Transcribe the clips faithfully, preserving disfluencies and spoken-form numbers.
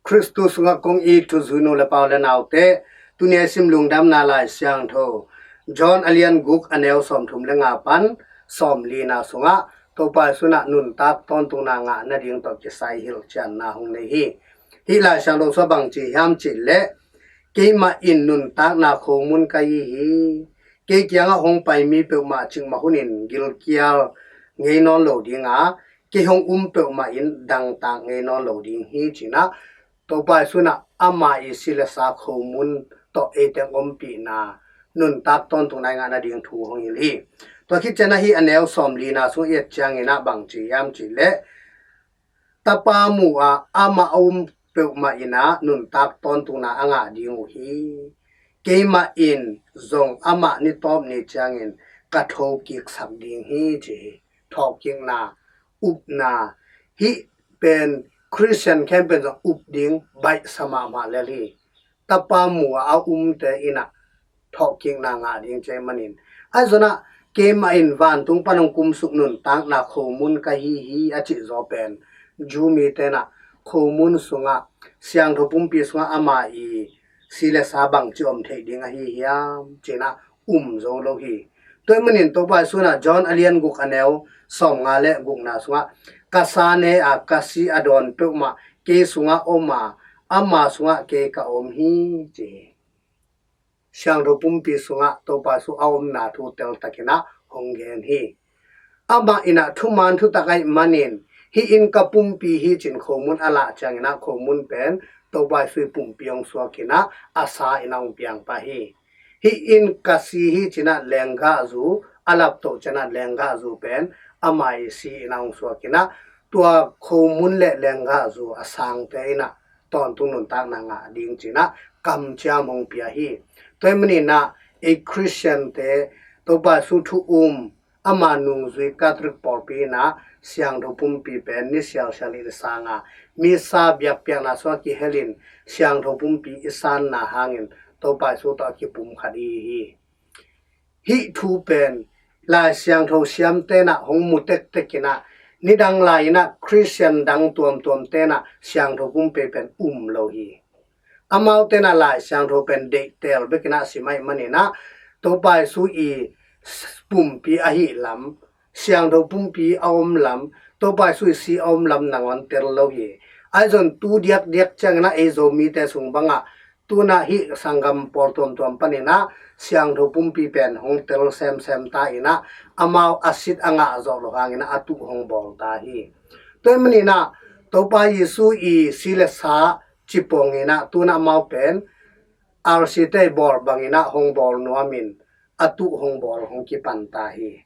Khristu sungah kong it thuzui nu le pa u le naute, tuni a i sim Lungdamna Lai Siangtho John a lian guk, a neu sawmthum le nga pan sawmlina sungah Topa Jesu in ah nuntak tawntungna ngah nading tawh kisai hilhcianna hong nei hi. Hih Lai Siangtho sungah bang ci hiam cih leh, "Keimah in nuntakna khomun ka hi hi. Kei kiangah hong pai mi peuhmah cikmah hunin gilkial ngei nawn lo ding a, kei hong um peuhmah in dangtak ngei nawn lo ding hi," ci-in ah Topa Jesu in ah ama i si le sa khomun tawh eite hong ompihna, nuntak tawntungna i ngah nading thu hong hilh hi. Tua khit ciangin ah hih a neu sawmlina sung i et ciangin ah bang ci hiam cih leh, "Tapa mu a amah a um peuhmah in ah nuntak tawntungna a ngah ding uh hi. Keimah in zong amah ni tawp ni ciangin ka thokiksak ding hi," ci hi. Thawhkikna, upna, hih pen Khristian khempeuh zong up ding baihsa mahmah lel hi. Tapa mu a a umte in ah thawhkikna ngah ding ci ahih manin. Ahi zongin ah keimah in vantung pan hong kumsuk nuntakna khomun ka hi hi a cih zaw pen, Jew mite in ah khomun sungah, siangtho pumpi sungah ama i si le sa bangci om theih ding ahi hiam ci-in ah um zo lo hi. Tua ahih manin Topa Jesu in ah John a lian guk, a neu sawmnga le gukna sungah, "Ka sa ne a ka si a dawn peuhmah kei sungah om a, ama sungah kei ka om hi," ci hi. Siangtho pumpi sungah Topa Jesu a omna thu teltakin ah hong gen hi. Amah in ah thuman thutak ahih manin, "Hih in ka pumpi hi," ci-in khomun a lah ciangin ah khomun pen Topa Jesu i pumpi hong suakin ah a sa in ah hong piang pah hi. "Hih in ka si hi," ci-in ah lenggahzu a laptoh ciangin ah lenggahzu pen ama i si in ah hong suakin ah, tua khomun le lenggahzu a sangte in ah tawntung nuntakna ngah ding ci-in ah kamciam hong pia hi. Tua ahih manin ah ei Khristiante Topa Jesu thu um, ama nungzui Catholic pawlpi in ah siangtho pumpi pen ni sialsial in sang a, Missa biakpiakna sungah kihelin siangtho pumpi i sanna hangin Topa Jesu tawh a kipumkhat i hi hi. Hih thu pen Lai Siangtho siamte in ah hong mu tektek in ah, nidang lai in ah Khristian dang tuamtuamte in ah siangtho pumpi pen um lo hi. Amaute in ah Lai Siangtho pen deihtel bekin ah sim ahih manin ah, Topa Jesu i pumpi ahih lam, siangtho pumpi a om lam, Topa Jesu i si a om lam nangawn tel lo hi. Ahi zongin tu diakdiak ciangin ah ei Zomite sung bangah, tu-in ah hih sanggam pawl tuamtuam panin ah siangtho pumpi pen hong tel semsem ta in ah, amau a sit a ngah zawh loh hangin ah a tuh hong bawl ta hi. Tua ahih manin ah Topa Jesu i si le sa cipawng in ah tu-in ah amau pen R C te bawl bangin ah hong bawl nuamin a tuh hong bawl hong kipan ta hi.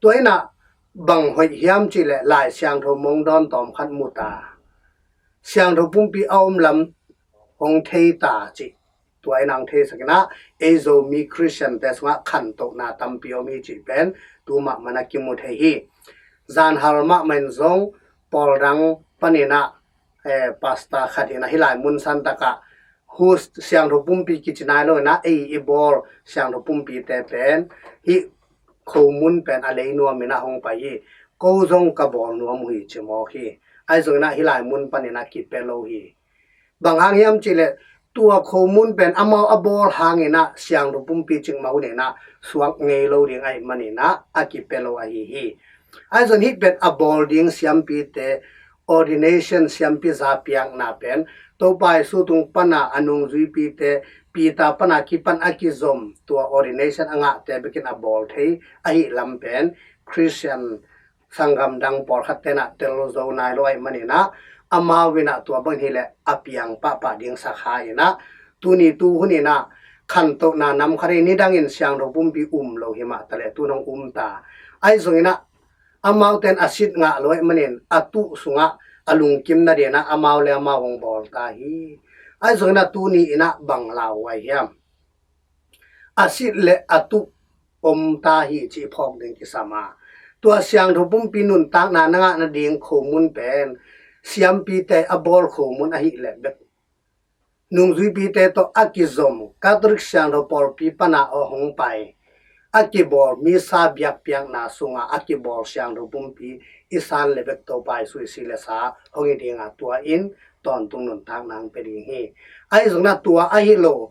Tua in ah bang hoih hiam cih leh Lai Siangtho mong dawn tawmkhat mu ta, siangtho pumpi a om lam hong thei ta cih, tua in ah hong theisak in ah ei Zomi Khristiante sungah khantohna tampi om hi cih pen tu mahmah in ah kimu thei hi. Zanhal mahmah in zong pawl dang panin ah, eh, pastor khat in ah hih lai mun santak ah, hu siangtho pumpi kici nai lo in ah ei i bawl siangtho pumpite pen hih khomun pen a lei nuamin ah hong pai hi. Ko zong ka bawl nuam uh hi ci mawk hi. Ahi zongin ah hih lai mun panin ah kipia lo hi. Bang hang hiam cih leh tua khomun pen amau a bawl hangin ah siangtho pumpi cikmah hunin ah suak ngei lo ding ahih manin ah a kipia lo ahi hi. Ahi zongin hih pen a bawl ding siampite, ordination, siampi za piakna pen Topa Jesu tung pan a a nungzuipite, Peter pan a kipan a kizom, tua ordination a ngahte bekin a bawl thei ahih lam pen Khristian sanggam dang pawlkhatte in ah tel zo nai lo ahih manin ah, amau in ah tua bang hi leh a piang pahpah ding sakha in ah, tuni tu hun in ah khantohna nam khat hi, nidangin siangtho pumpi um lo hi mah ta leh tu-in hong um ta. Ahi zongin ah amaute in a sit ngah lo ahih manin a tuh sungah a lungkim nadingin ah amau le amau hong bawl ta hi. Ahi zongin ah tuni in ah bang lauhuai hiam? A sit le a tuh om ta hi cih phawk ding kisam a, tua siangtho pumpi nuntakna na ngah nading khomun pen siampite a bawl khomun ahih leh bek, nungzuipite tawh a kizom Catholic siangtho pawlpi pan a hong pai, a kibawl Missa biakpiakna sungah a kibawl siangtho pumpi i san leh bek Topa Jesu i si le sa hong hi ding a, tua in tawntung nuntakna hong pia ding hi. Ahi zongin ah tua ahi lo,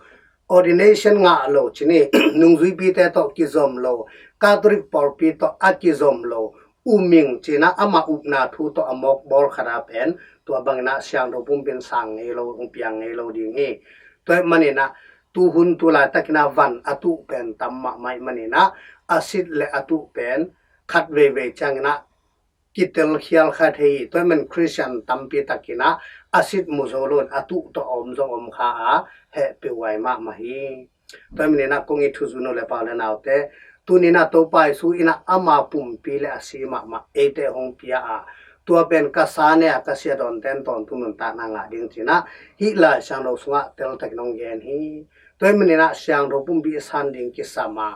ordination ngah lo ci ni, nungzuipite tawh kizom lo, Catholic pawlpi tawh a kizom lo, um ing ci-in ah ama upna thu tawh a mawk bawl khat a pen tua bangin ah siangtho pumpi in sang ngei lo, hong piang ngei lo ding hi. Tua ahih manin ah tuhun tu laitakin ah van a tuh pen tam mahmah ahih manin ah a sit le a tuh pen khat veivei ciangin ah kitelkhial kha thei hi. Tua ahih manin Khristian tampi takin ah a sit mu zo loin a tuh tawh a om zong om kha a, hehpih huai mahmah hi. Tua ahih manin ah kong it thuzui nu le pa le naute, tuni-in ah Topa Jesu in ah ama pumpi le a si mahmah eite hong pia a, tua pen ka sa ne a, ka si a dawnte in tawntung nuntakna ngah ding ci-in ah hih Lai Siangtho sungah teltakin hong gen hi. Tua ahih manin ah siangtho pumpi i san ding kisam a,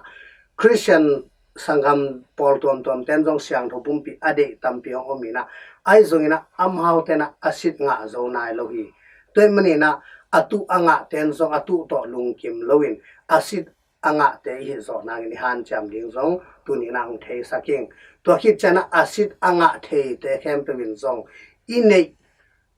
Khristian sanggam pawl tuamtuamte in zong siangtho pumpi a deih tampi hong om in ah, ahi zongin ah amaute in ah a sit ngah zo nai lo hi. Tua ahih manin ah a tuh a ngahte in zong a tuh tawh lungkim loin a sit a ngahte i hih zawh nangin i hanciam ding zong tuni-in ah hong theisak ing. Tua khit ciangin ah a sit a ngah theite khempeuh in zong i neih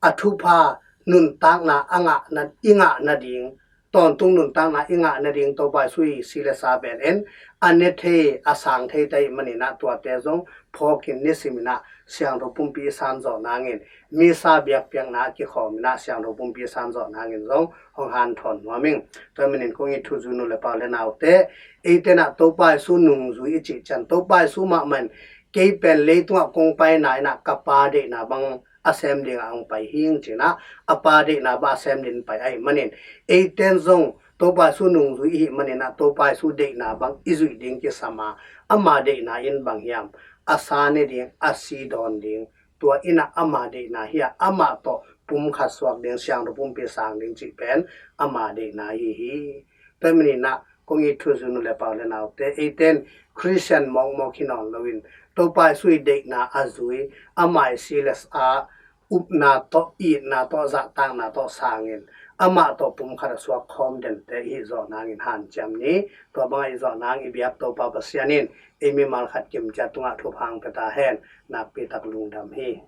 a thupha nuntakna a ngah na, i ngah nading, tawntung nuntakna i ngah nading Topa Jesu i si le sa pen en a ne thei, a sang thei te ahih manin ah tuate zong phawkin nisimin ah siangtho pumpi i san zawh nangin, Missa biakpiakna a kikhawm in ah siangtho pumpi i san zawh nangin zong hong hanthawn nuam ing. Tua ahih manin kong it thuzui nu le pa le naute, eite in ah Topa Jesu nungzui i cih ciang, Topa Jesu mahmah in kei pen leitungah kong paina in ah ka Pa deihna bang a sem dingah hong pai hi ing ci-in ah, a Pa deihna bang a sem dingin pai ahih manin, eite in zong Topa Jesu nungzui i hih manin ah Topa Jesu deihna bang i zuih ding kisam a, ama deihna in bang hiam? A sa ne ding, a si dawn ding, tua in ah ama deihna hi a, amah tawh pumkhat suak ding, siangtho pumpi sang ding cih pen ama deihna hi hi. Tua ahih manin ah kong it thuzui nu le pa le naute, eite in Khristian mawkmawk hi nawn loin Topa Jesu i deihna a zui, ama i si le sa upna tawh, itna tawh, zahtakna tawh sangin amah tawh pumkhat a suak khawm dente i hih zawh nangin hanciam ni. Tua bangah i hih zawh nang i biak Topa Pasian in ei mimal khat kimciat tungah thupha hong pia ta hen. Nakpi tak lungdam hi.